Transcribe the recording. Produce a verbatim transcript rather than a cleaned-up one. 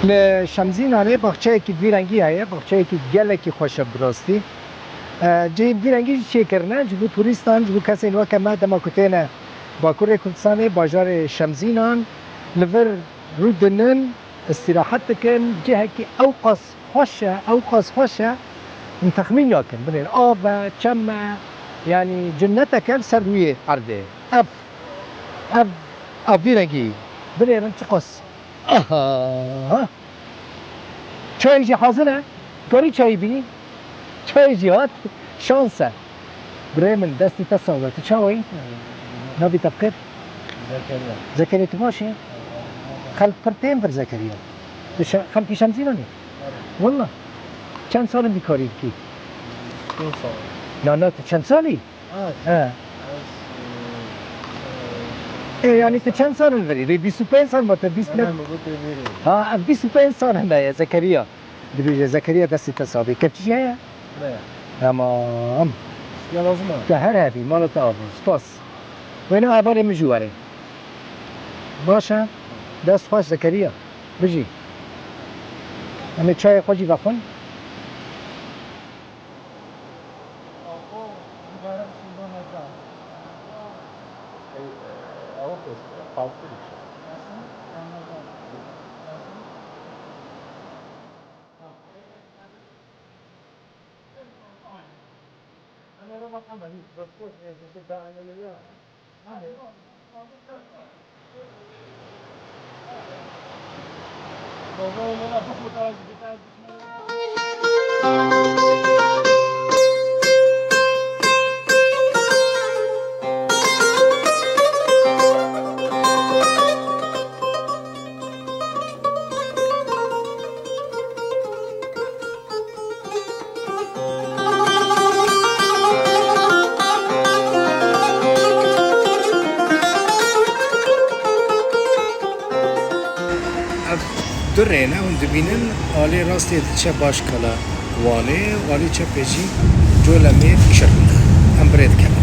Li Şemzînanê baxçeyekî vî rengî heye, baxçeyekî gelekî xweş e bi rastî. E, cihê vî rengî jî çêkirine ji bo turîstan, ji bo kesên weke me dema ku têne Bakurê Kurdistanê, bajarê Şemzînan, li vir rû dinin, îstîrahet dikin, cihekî ew qas xweş e, ew qas xweş e, hûn texmîn nakin. Binêr av e, çem e, yanî cinneteke li ser rûyê erdê. Ev, ev, ev vî rengî. Binêrin çiqas. Aha! Çayê jî hazir e. Karî çayê bînî. Çayê jî hat. Şans e. Birê min, destê te sax be. Tu çawa yî? Navê te bi xêr? Zekeriya. Zekeriya, tu baş î? Xelk pir tên vir Zekeriya. Tu şe-, xelkî Şemzînanê? Walla. Çend sal in vî karî dikî? Pênc sal. Na, na, tu çend salî? He. Ê, yanî tu çend sal in virî? Rê bîst û pênc sal ma te bîst ne? Ha, ev bîst û pênc sal heme ye, Zekeriya. Dibêje Zekeriya, destê te sax bê. Kevçî heye? Ne. Tamam. Ya lazim e. Te her hebî, mala te ava. Spas. Wêne hevalê min jî were. Baş e. Dest xweş Zekeriya. Bijî. Em ê çayê xwe jî vexwin. Ev du rê ne, hûn dibînin, alê rastê diçe Başkala Wanê, alê çepê jî Colemêrg Şirnexê. Em bi rê dikin.